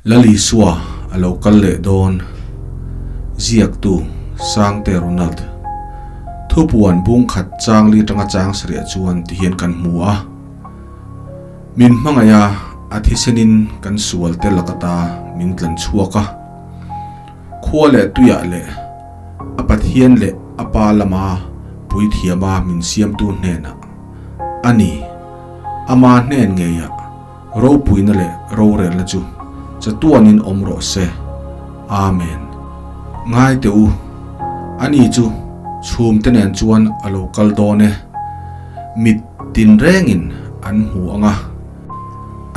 Lal Isua a lo kal leh dawn, ziaktu Sangte Ronald. Thupuan bung khat chang li atanga chang sarih chuan ti hian kan hmu a. Min hmangaih a, a thisenin kan sual te lakata min tlan chhuak a. Khua leh tuiah leh a Pathian leh a Pa lama puithiama min siamtu hnenah a ni, ama hnen ngeiah. Ropuina leh rorelna chu chatuanin awm rawh se. Amen. Ngai teh u, ani chu chhumte nen chuan a lo kal dawn e. Mit tinrengin an hmu ang a,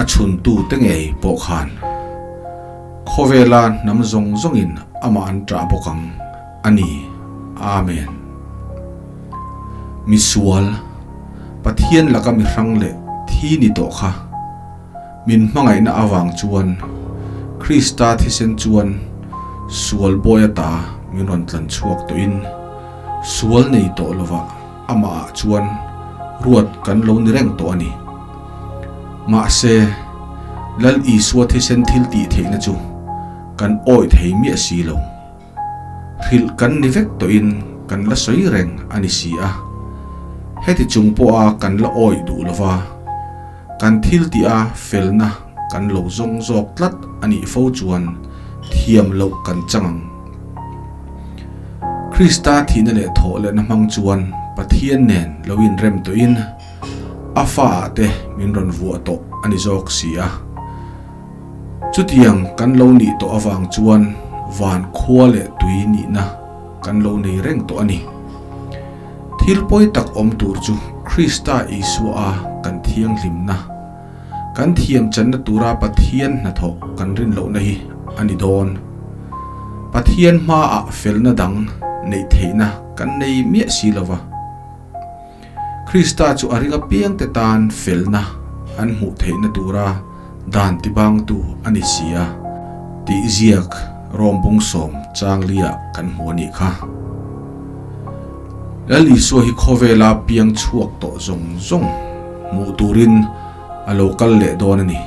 a chhuntute ngei pawh khan khawvela hnam zawng zawngin amah an ṭah bawk ang a ni. Amen. Misual. Pathian laka mi hrang leh thi ni tawh kha min hmangaihna avang chuan Krista thisen chuan sual bawi ata min rawn tlan chhuak tawhin sual nei tawh lovah amahah chuan ruat kan lo ni reng tawh a ni. Mahse, Lal Isua thisen thil tih theihna chu kan awih thei miah si lo. Hrilh kan ni vek tawhin kan la sawi reng a ni si a. Heti chung pawha kan la awih duh lova, kan thil tih a felna kan lo zawng zawk tlat a nih fo chuan thiam loh kan chang ang. Krista thihna leh thawh lehna hmang chuan Pathian nen lo inrem tawhin a fa ah te min rawn vuah tawh a ni zawk si a. Chutiang kan lo nih tawh avang chuan van khua leh tui nihna kan lo nei reng tawh a ni. Thil pawi tak awm tur chu Krista Isua a kan thianghlimna, kan thiam channa tura Pathian hnathawh kan rin lohna hi a ni dawn. Pathian hmaah felna dang neih theihna kan nei miah si lova. Krista chu a ring apiangte tan felna an hmuh theihna tura dan tibangtu a ni si a, tih ziak Rawmbung sawm changlia kan hmu a nih kha. Lal Isua hi khawvela piang chhuak tawh zawng zawng hmuh turin a lo kal leh dawn a ni.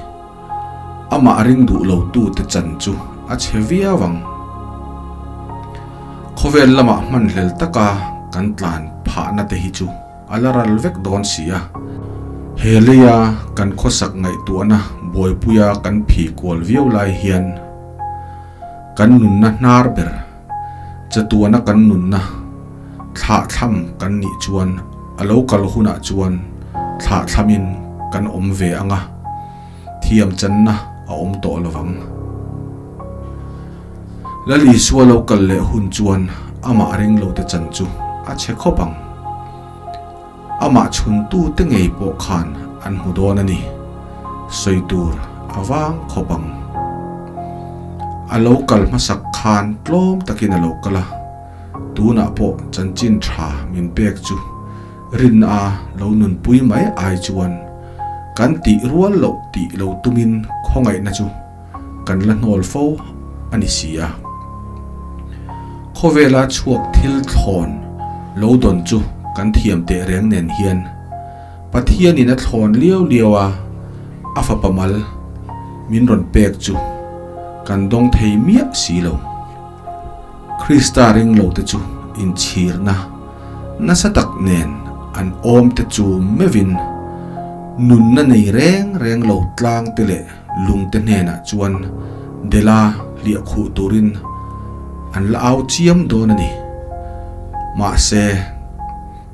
Amah ring duh lo tute chan chu a chhe viau ang. Khawvel lamah hmanhlel taka kan tlan phahna te hi chu a la ral vek dawn si a. He leia kan khawsak ngaihtuahna buaipuia kan phi kual viau lai hian kan nunna hnar ber, chatuana kan nunna thlahthlam kan nih chuan a lo kal hunah chuan thlahthlamin kan awm ve ang a. Thiam channa a awm tawh lo vang. Lal Isua lo kal leh hun chuan amah ring lo te chan chu a chhe khawp ang. Amah chhuntute ngei pawh khan an hmu dawn a ni. Sawi tur a vang khawp ang. A lo kal hmasak khan tlawm takin a lo kal a, tunah pawh chanchin tha min pek chu Rinna a lo nunpui mai ai chuan kan tih rual loh tih lo tumin khawngaihna chu kan la hnawl fo a ni si a. Khawvela chhuak thil thlawn lo dawn chu kan thiam teh reng nen hian Pathianin a thlawn liau liau a, a fapa mal min rawn pek chu kan dawng thei miah si lo. Krista ring lote chu inchhirna nasa tak nen an awm te chu meuhin nunna nei reng reng lo tlang te leh lung te hnenah chuan Dela hliah khuh turin an la au chiam dawn a ni. Mahse,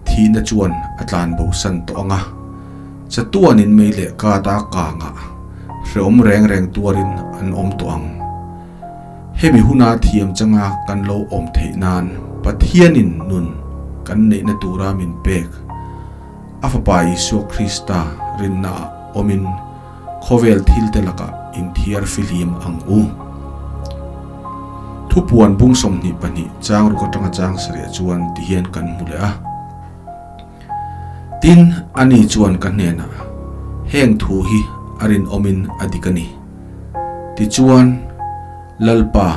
thihna chuan a tlan bosan tawh ang a, chatuanin mei leh kata kangah hrehawm reng reng tuarin an awm tawh ang. Hemi huna thiam changa kan lo awm theih nan Pathianin nun kan neihna tura min pek a Fapa Isua Krista rinnaah awmin khawvel thilte lakah inthiar fihlim ang u. Thupuan bung 22 chang ruk atanga chang sarih chuan tihian kan hmu leh a. Tin, ani chuan ka hnenah, Heng thu hi a rinawmin a dik a ni. Tichuan, Lalpa,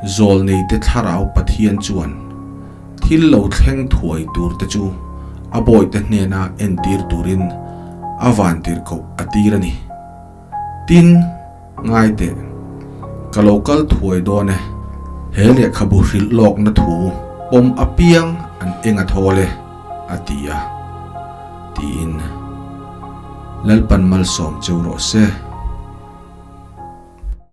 Zawlneite Thlarau Pathian chuan thil lo thleng thuai turte chu a bawihte hnena entir turin a vantirhkoh a tir a ni. Tin, ngai teh. Ka lo kal thuai dawn e. He lehkhabu hrilh lawkna thu pawm apiang an eng a thawl e, a ti a, tiin Lalpan malsawm cheu rawh se.